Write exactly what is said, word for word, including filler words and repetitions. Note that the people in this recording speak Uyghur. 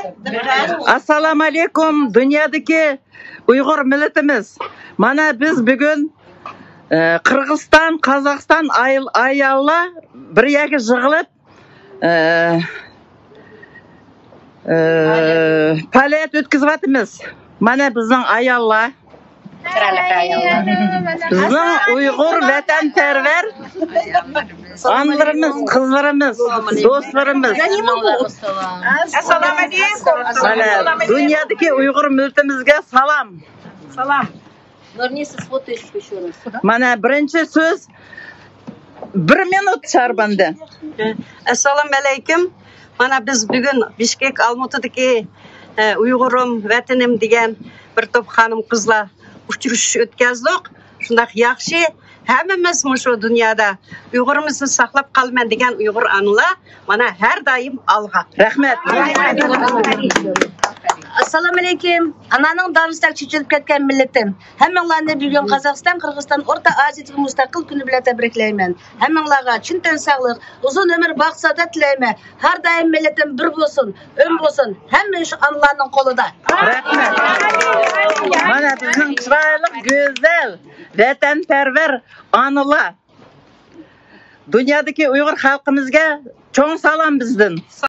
ئەسسالامۇ ئەلەيكۇم، دۇنيادىكى ئۇيغۇر مىللىتىمىز. مانا بىز بۈگۈن، ئە، قىرغىزىستان، قازاقىستان ئايال-، ئاياللار بىر يەرگە يىغىلىپ، ئە، ئە، پائالىيەت ئۆتكۈزۈۋاتىمىز. مانا بىزنىڭ ئاياللار. بىزنىڭ ئۇيغۇر ۋەتەنپەرۋەر ئانىلىرىمىز، قىزلىرىمىز، دوستلىرىمىز. ئەسسالامۇ ئەلەيكۇم. مانا دۇنيادىكى ئۇيغۇر مىللىتىمىزگە سالام. سالام. Верни со свой тысячу ещё раз. مانا بىرىنچى سۆز، بىر مىنۇت شارباندى. ئەسسالامۇ ئەلەيكۇم. مانا بىز بۈگۈن بىشكېك ئالمۇتىدىكى، ئە، ئۇيغۇرۇم، ۋەتىنىم دېگەن بىر توپ خانىم قىزلار ئۇچرىشىش ئۆتكەزدۇق. شۇنداق ياخشى، ھەممىمىز مۇشۇ دۇنيادا ئۇيغۇرىمىزنى ساقلاپ قالىمەن دېگەن ئۇيغۇر ئانىلار مانا ھەر دائىم ئالغا. رەھمەت. ئەسسالامۇ ئەلەيكۇم. ئانارنىڭ دانىسىدەك چېچىلىپ كەتكەن مىللىتىم. ھەممىڭلارنى بۈگۈن قازاقىستان، قىرغىزىستان ئورتا ئازىيىدىكى مۇستەقىل كۈنى بىلەن تەبرىكلەيمەن. ھەممىڭلارغا چىن تەن ساغلىق، ئۇزۇن ئۆمۈر، باخت سائادەت تىلەيمەن. ھەر دائىم مىللىتىم بىر بولسۇن، ئۆم بولسۇن. ھەممە ئىش ئانىلارنىڭ قولىدا. رەھمەت. مانا بىزنىڭ چىرايلىق، گۈزەل، ۋەتەنپەرۋەر ئانىلار. دۇنيادىكى ئۇيغۇر خەلقىمىزگە چوڭ سالام بىزدىن.